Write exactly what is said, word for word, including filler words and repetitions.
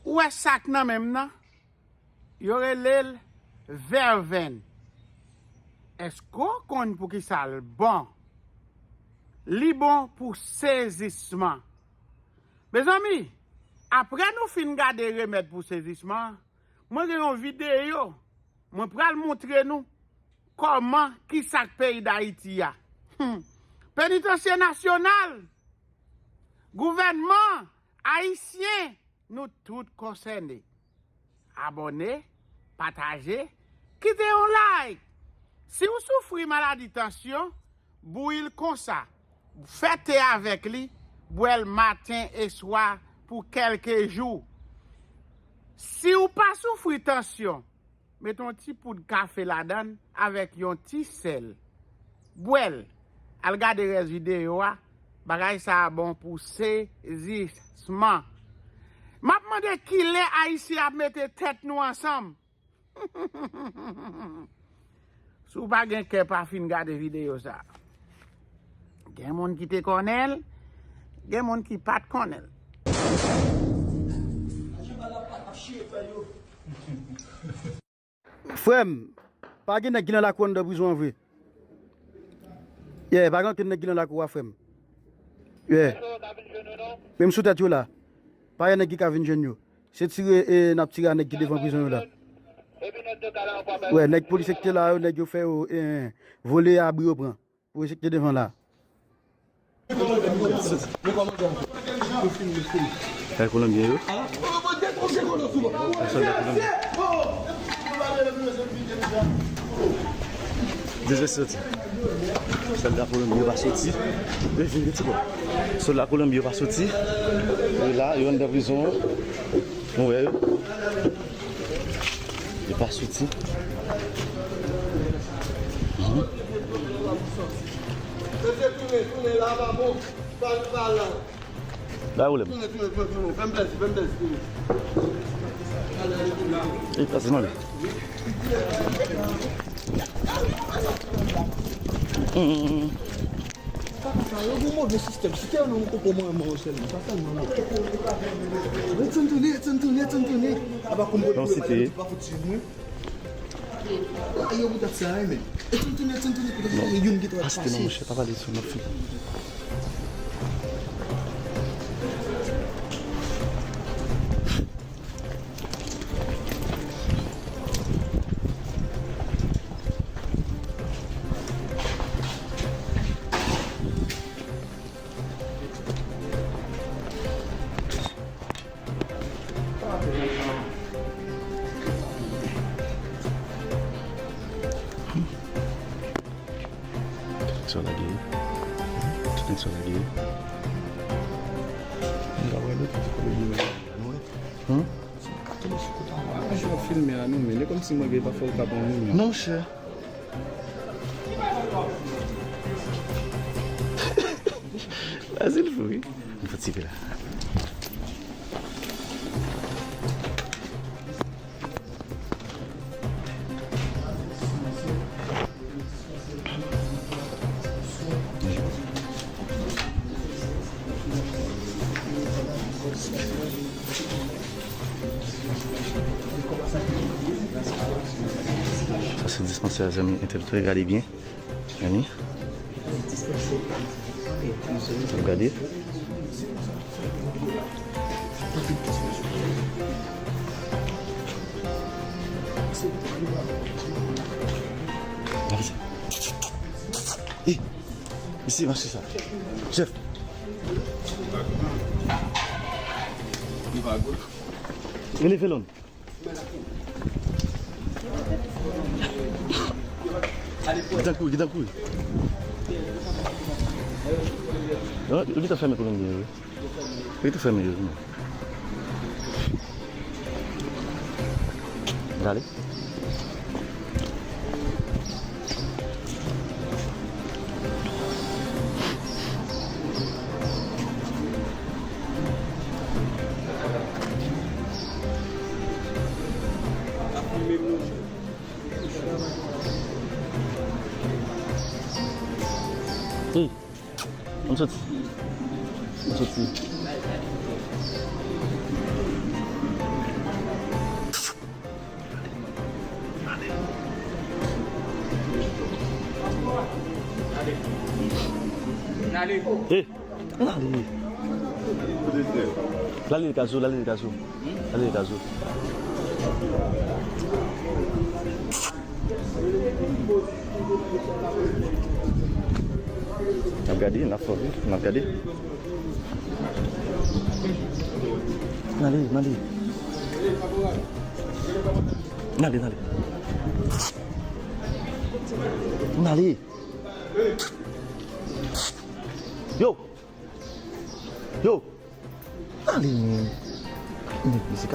Ou wè sa k nan men m nan? Yo rele l vèven. Èske w konn poukisa l bon? Li bon pou sezisman. Mezanmi, apre nou fin gade remèd pou sezisman, mwen gen yon videyo mwen pral montre nou kòman, kisa k peyi Dayiti a. Hmm. Penitansye Nasyonal, gouvènman ayisyen, nou tout konsène. Abòne, pataje, kite yon like. Si w soufri maladi tansyon, bouyi l konsa. Fè te avèk li, bwè l maten e swa pou kèlke jou. Si w pa soufri tansyon, met yon ti poud kafe ladan l avèk yon ti sèl. Bwè l. Al gade rès videyo a. Bagay sa a bon pou sezisman. M ap mande kilè Ayisyen ap mete tèt nou ansanm. Si w pa gen kè, pa fin gade videyo sa. Gen moun ki te konnen l, gen moun ki pa t konnen l. Frè m, pa gen nèg ki nan lakou anndan prizon an vre. Yeah, pa gen ankenn nèg ki nan lakou a, frè m. Yeah. Men m sou tèt yo la. Pa gen nèg ki ka vin jwenn yo. Se tire, e, n ap tire a nèg ki devan prizon yo la. Wè, nèg polis ki te la yo, nèg yo fè yo, e, vole abri yo pran. Polis ki te devan la. Kay Kolonbyen yo. Kay sòlda Kolonbyen. Dezè soti. Sòlda Kolonbyen yo pa soti. Yo vin vit, bon. Sòlda Kolonbyen yo pa soti. Yo la, yo anndan prizon an. Nou wè yo. Yo pa soti. Mhm. Mesye, tounen, tounen, la pa bon. Pa, pa la. Pa gen pwoblèm. Tounen, tounen, tounen, tounen. Fè m plèzi, fè m plèzi, tounen. Ale, ale, tounen. E, pase nan li. Mhm. Papa sa yo gon move sistèm. Si te yon nonm konprann mwen, mwen sèlman. Sa sèlman mwen. Etson tounen, Etson tounen, Etson tounen. Apa konprann mwen, pa fout swiv mwen. Yo pou tèt sa, men. Etson tounen, Etson tounen, pou tèt sa, youn ki twa pase. Monchè, pa pale sou, n ap fini. Tout nèg sa lage yo. Tout nèg sa lage yo. Nou ka pran lòt kote pou nou ye. Hmm? Jan w filme a nou, men e kòmsi mwen gen pa fè w ka pran moun nan. Monchè. Azil fou, wi. M fè ti pe la. Sa se dispansè a, zanmi entèl, gade byen. Zanmi. Ap gade. Gade sa. Ey, isi mache sa. Chèf. Rele Felon. Gentan kouri, gentan kouri. Non, yo gentan fèmen kolon yo. Yo gentan fèmen yo. Gade. Hey. Ann soti. Ann soti. Hey, ann ale. L ale l kaz ou, l ale l kaz ou. L ale l kaz ou. N ap gade, n ap fè, n ap gade. N ale, n ale. N ale, n ale. N ale. Yo! Yo! Ale, men. Men, men se ka